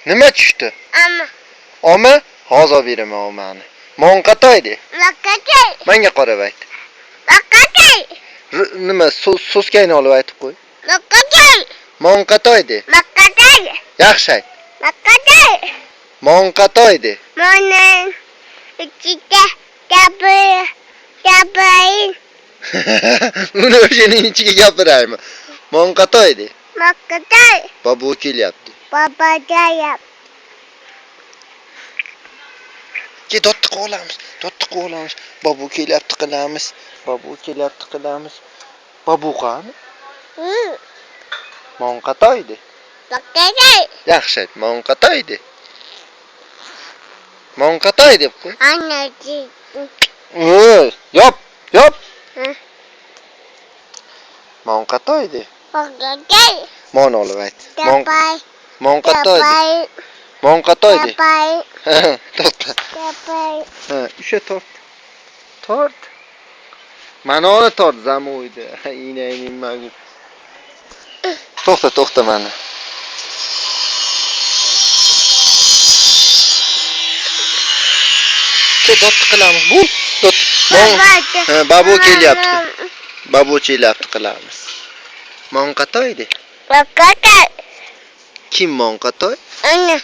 Nima tushdi? Ama. Olma? Hozir olib beraman olmani. Monqatoy de. Makatay. Menga qarab ayt. Makatay. Nima so'skangni olib aytib qo'y. Makatay. Monqatoy de. Makatay. Yaxshi ayt. Makatay. Monqatoy de. Mana ichida gapir. Uni o'shaning ichiga gapiraymi? Monqatoy de. Makatay. Bobo kelyapti. Baba dayap. Ke dotdi qilamiz, dotdi qilamiz. Bobo kelyapti qilamiz. Bobo kelyapti qilamiz. Bobo qani? Monqatoy de. Makatay. Yaxshi ayt. Monqatoy de. Monqatoy deb qo'y. Ana. Yop, yop. Monqatoy de. Makatay. Mon olib ayt. Gapay. Monqatoy de. Gapay. Monqatoy de. Gapay. To'xta. Gapay. Ha, usha tort. Tort. Mana uni tort zamoydi. Inayning magu. To'xta, to'xta mana. Ke dot qilamiz. Bu dot. Ha, babo kelyapti. Babo kelyapti qilamiz. Monqatoy de. Makatay. Kim monqatoy? Ana.